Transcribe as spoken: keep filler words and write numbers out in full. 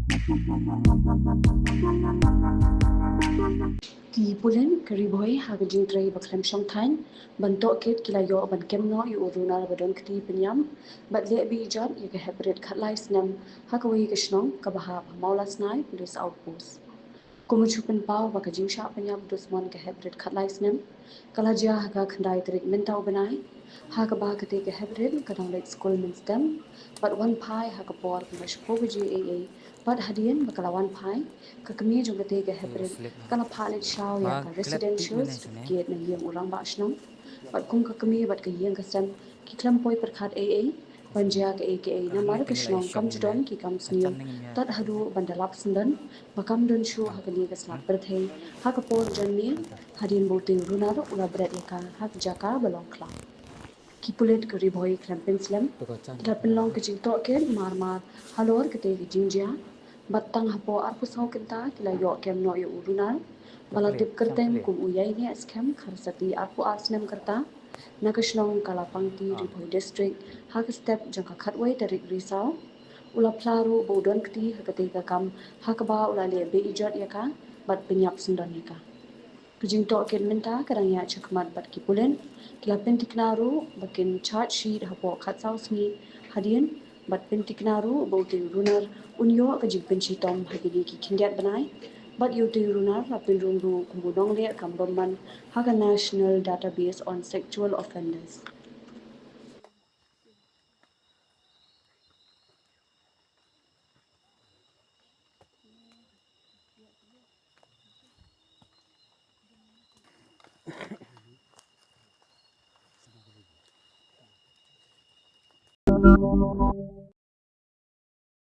Ki pulit ka Ri Bhoi ha ka jingtrei ba khlem shongthait ban tohkit ki la ïoh ban kem noh ïa u runar ba don kti pynïap bad leh beijot ïa ka hep rit khatlai snem ha kawei ka shnong kaba hap ha Mawlasnai Police Outpost. Kum u shu pynpaw ba ka jingshah pynïap dusmon ka hep rit khatlai snem ka la jia ha ka khyndai tarik mynta u bnai, ha kaba kata ka hep rit ka dang leit skul mynstep bad wan phai ha ka por kaba shiphew baje eiei, bad hadien ba ka la wan phai, ka kmie jong kata ka hep rit ka la phah leit shaw ïa ka residential certificate na ïing u rangbah shnong. Bad kum ka kmie bad ka ïing ka sem ki khlem poi pyrkhat eiei ban jia kaei kaei namar ka shnong kam ju don ki kam sniew tad haduh ban da lap syndon ba kam don shuh ha kane ka slap pyrthei ha ka por janmier, hadien ba utei u runar u la bret ïa ka ha ka jaka ba long khlaw. Ki pulit ka Ri Bhoi khlem pynslem ki la pynlong ka jingtohkit marmar halor katei ka jingjia. Bad tang hapoh arphew saw kynta ki la ïoh kem noh ïa u runar ba la tip kyrteng kum u Ïaineh Skhem Kharsati, arphew ar snem ka rta, na ka shnong Kalapangti, Ri Bhoi District, ha ka step jong ka khatwei tarik Risaw. U la phla ruh ba u don kti ha katei ka kam ha kaba u la leh beijot ïa ka bad pynïap syndon ïa ka. Ka jingtohkit mynta ka dang ïaid shakhmat bad ki pulit ki la pynthikna ruh ba kin charge sheet hapoh khatsaw sngi hadien, bad pynthikna ruh ba utei u runar un ïoh ka jingpynshitom ha kine ki khyndiat bnai. Bad ïa utei u runar la pynrung ruh kum u nongleh kam bymman ha ka National Database on Sexual Offenders.